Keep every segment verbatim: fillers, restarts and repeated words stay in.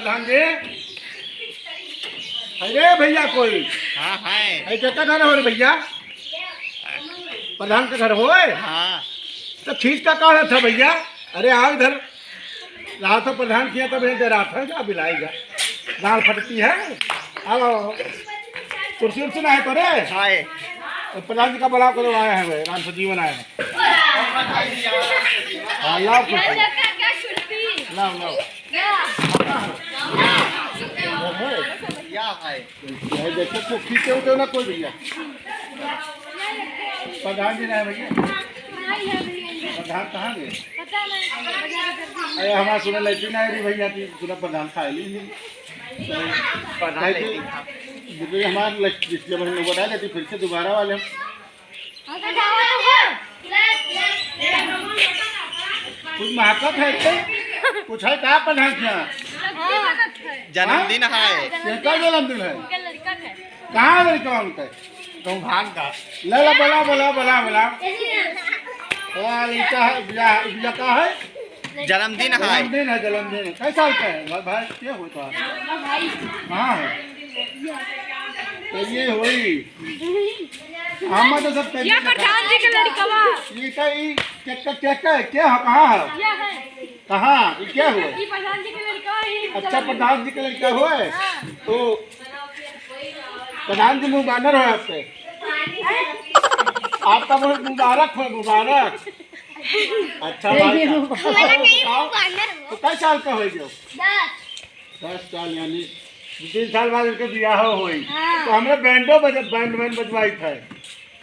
प्रधान जी, अरे भैया कोई। हाँ, है। अरे, केकर घर हो रे भैया? प्रधान के घर होय? हाँ। तो खींच का कहा था भैया? अरे, आओ इधर। रहा तो प्रधान किया तब ये रात है, जा बिलाई जा। दाल फटती है। आओ, आओ। कुर्सी उर्सी ना है तो रे? हाँ, है। तो प्रधान जी का बुलाओ करो, आए हैं भाई, राम सजीवन आए हैं। हाँ, लाओ कुर्सी। लाओ, लाओ। या है। ये देखो, तो खींचे उठे ना कोई भैया। प्रधान जी ना है भैया। प्रधान कहाँ गए? अरे, हमारा सुना लैट्रिन आए रही भैया की, सुना प्रधान खा ली। प्रधान कहे कि लैट्रिन खा। जितने हमारे लैट्रिन, इसलिए मैंने वो डाल देती, फिर से दोबारा वाले हम। कुछ महकत है क्या? कुछ है का प्रधान के यहाँ? जन्मदिन है। केकर जन्मदिन है? कहाँ लड़का उनका? तुम भान का। ले ला, बोला, बोला, बोला, बोला। यार, ये क्या है? ब्याह, ये का है? जन्मदिन है। जन्मदिन है, जन्मदिन है। कैसा होता है? भाई, भाई, क्या होता है? कहाँ है? तो ये हुई। हम तो सब ये प्रधान जी के लड़कवा। ये का, ये क्या, क्या, क्या, क्या, क्या, कहाँ है? ये है। कहाँ? ये क्या हुआ? ये प्रधान जी के लड़का है, ये अच्छा, प्रधान जी के लड़का हुआ है? हाँ। तो प्रधान जी मुँह बानर हो आपके। आपका मुँह मुबारक हो, मुबारक। अच्छा, ये भाई साहब। मुबारक। और बताओ, तो कै साल का हो गयो? दस। दस साल, यानी दो तीन साल बाद इनके बियाह होई। हाँ। तो हमरे बैंडो बज-, बैंड, बैंड बजवाई था।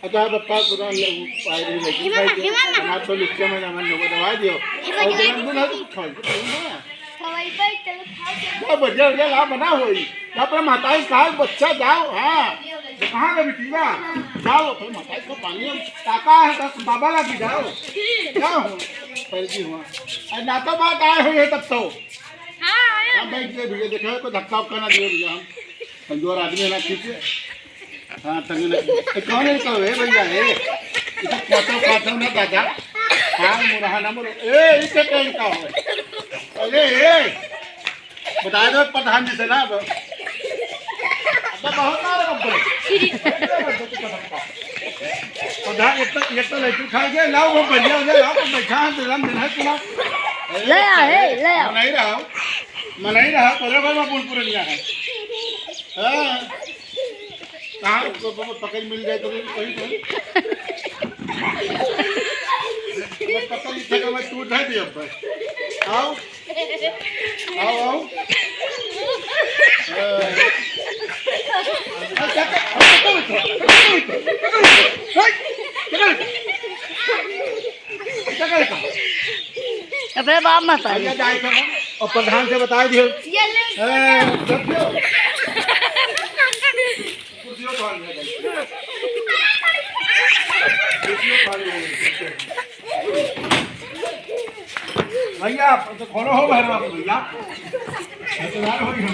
अच्छा, बप्पा, पूरा लोग पाए रही, लेकिन हिमा, भाई, हिमा। हमारे तो लिखते में ना मन लोगों दवा दियो। हिमा, और हिमा। जन्मदिन है तो खाओ, खाओ ना। खवाई पाई, चलो खाओ, चलो। क्या बढ़िया, बढ़िया ला बना होई। जा अपने माताई कहा, बच्चा जाओ, हाँ। तो कहाँ गए बिटिया? जाओ, अपने माताई को पानी हम ताका है, बस बाबा लागी जाओ। क्या हो? फर्जी हुआ। अरे ना तो बात आए हुए तब तो। हाँ, आया। हाँ, बैठ गए भैया, देखो, कोई धक्का उक्का ना दियो भैया, हम कमजोर आदमी है ना, ठीक है। हाँ, तंग ना। ए, कौन है, कौन है भैया, ए? इसे काटो, काटो ना दादा। हाँ, मुरहा ना मुरो। ए, इसे कौन का हो? अरे, ए, बता दो प्रधान जी से ना अब। अब बहुत आ रहा है। प्रधान, एक तो, एक तो लड़की उठा के लाओ, वो बढ़िया हो जाए, आप बैठा है, जन्मदिन है तुम्हारा। ले आ, ए, ले आ। मनाई रहा हो, मनाई रहा, बराबर में बोल पूरा लिया है। हाँ। कहाँ को प-, प-, पकड़ मिल जाए तो वही, वही, वही। बस पकड़ इतना का मैं टूट है भी अब बस। आओ। आओ, आओ। हाँ। अपने बाप मत आइए। भैया जाए तो हम और प्रधान से बता दियो। ये ले। ए, रख दियो। कुर्सियों को आ गया भाई। कुर्सियों को आ गया भाई। भैया, तो खोलो हो भैरवा को भैया। इंतजार हो गया।